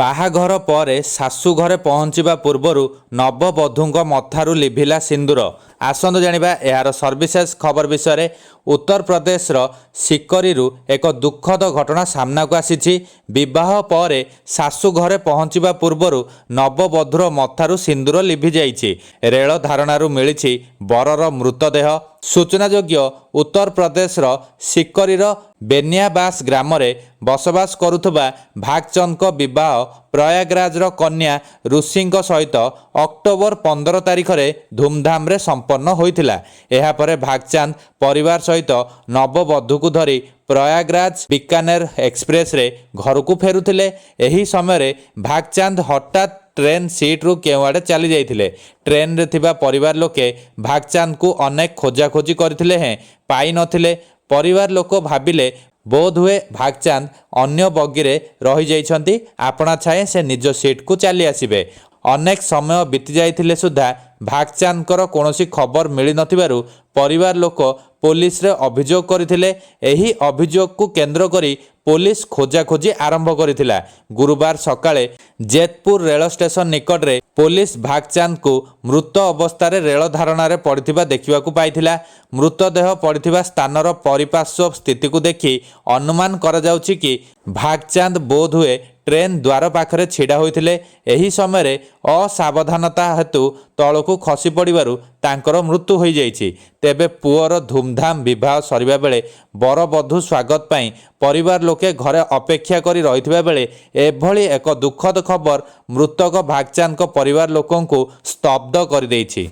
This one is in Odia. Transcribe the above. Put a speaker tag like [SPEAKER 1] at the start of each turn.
[SPEAKER 1] ବାହାଘର ପରେ ଶାଶୁ ଘରେ ପହଞ୍ଚିବା ପୂର୍ବରୁ ନବବଧୂଙ୍କ ମଥାରୁ ଲିଭିଲା ସିନ୍ଦୁର। ଆସନ୍ତୁ ଜାଣିବା ଏହାର ସବିଶେଷ ଖବର ବିଷୟରେ। ଉତ୍ତରପ୍ରଦେଶର ସିକରୀରୁ ଏକ ଦୁଃଖଦ ଘଟଣା ସାମ୍ନାକୁ ଆସିଛି। ବିବାହ ପରେ ଶାଶୁ ଘରେ ପହଞ୍ଚିବା ପୂର୍ବରୁ ନବବଧୂର ମଥାରୁ ସିନ୍ଦୁର ଲିଭିଯାଇଛି। ରେଳ ଧାରଣାରୁ ମିଳିଛି ବରର ମୃତଦେହ। ସୂଚନାଯୋଗ୍ୟ, ଉତ୍ତରପ୍ରଦେଶର ସିକରୀର ବେନିଆବାସ ଗ୍ରାମରେ ବସବାସ କରୁଥିବା ଭାଗଚନ୍ଦଙ୍କ ବିବାହ ପ୍ରୟାଗରାଜର କନ୍ୟା ଋଷିଙ୍କ ସହିତ ଅକ୍ଟୋବର 15 ତାରିଖରେ ଧୁମଧାମରେ ସମ୍ପନ୍ନ ହୋଇଥିଲା। ଏହାପରେ ଭାଗଚାନ୍ଦ ପରିବାର ସହିତ ନବବଧୂକୁ ଧରି ପ୍ରୟାଗରାଜ ବିକାନେର ଏକ୍ସପ୍ରେସରେ ଘରକୁ ଫେରୁଥିଲେ। ଏହି ସମୟରେ ଭାଗଚାନ୍ଦ ହଠାତ୍ ଟ୍ରେନ୍ ସିଟ୍ରୁ କେଉଁଆଡ଼େ ଚାଲି ଯାଇଥିଲେ। ଟ୍ରେନ୍ରେ ଥିବା ପରିବାର ଲୋକେ ଭାଗଚାନ୍ଦଙ୍କୁ ଅନେକ ଖୋଜାଖୋଜି କରିଥିଲେ ହେଁ ପାଇନଥିଲେ। ପରିବାର ଲୋକ ଭାବିଲେ ବୋଧହୁଏ ଭାଗଚାନ୍ଦ ଅନ୍ୟ ବଗିରେ ରହିଯାଇଛନ୍ତି, ଆପଣା ଛାଏଁ ସେ ନିଜ ସିଟ୍କୁ ଚାଲି ଆସିବେ। ଅନେକ ସମୟ ବିତିଯାଇଥିଲେ ସୁଦ୍ଧା ଭାଗଚାନ୍ଦଙ୍କର କୌଣସି ଖବର ମିଳିନଥିବାରୁ ପରିବାର ଲୋକ ପୋଲିସରେ ଅଭିଯୋଗ କରିଥିଲେ। ଏହି ଅଭିଯୋଗକୁ କେନ୍ଦ୍ର କରି ପୋଲିସ ଖୋଜାଖୋଜି ଆରମ୍ଭ କରିଥିଲା। ଗୁରୁବାର ସକାଳେ ଜେତପୁର ରେଳ ଷ୍ଟେସନ ନିକଟରେ ପୋଲିସ ଭାଗଚାନ୍ଦଙ୍କୁ ମୃତ ଅବସ୍ଥାରେ ରେଳ ଧାରଣାରେ ପଡ଼ିଥିବା ଦେଖିବାକୁ ପାଇଥିଲା। ମୃତଦେହ ପଡ଼ିଥିବା ସ୍ଥାନର ପରିପାର୍ଶ୍ୱ ସ୍ଥିତିକୁ ଦେଖି ଅନୁମାନ କରାଯାଉଛି କି, ଭାଗଚାନ୍ଦ ବୋଧହୁଏ ଟ୍ରେନ୍ ଦ୍ୱାର ପାଖରେ ଛିଡ଼ା ହୋଇଥିଲେ। ଏହି ସମୟରେ ଅସାବଧାନତା ହେତୁ ତଳକୁ ଖସି ପଡ଼ିବାରୁ ତାଙ୍କର ମୃତ୍ୟୁ ହୋଇଯାଇଛି। ତେବେ ପୁଅର ଧୁମଧାମ ବିବାହ ସରିବା ବେଳେ ବରବଧୂ ସ୍ୱାଗତ ପାଇଁ ପରିବାର ଲୋକେ ଘରେ ଅପେକ୍ଷା କରି ରହିଥିବା ବେଳେ ଏଭଳି ଏକ ଦୁଃଖଦ ଖବର ମୃତକ ଭାଗଚାନ୍ଦଙ୍କ ପରିବାର ଲୋକଙ୍କୁ ସ୍ତବ୍ଧ କରିଦେଇଛି।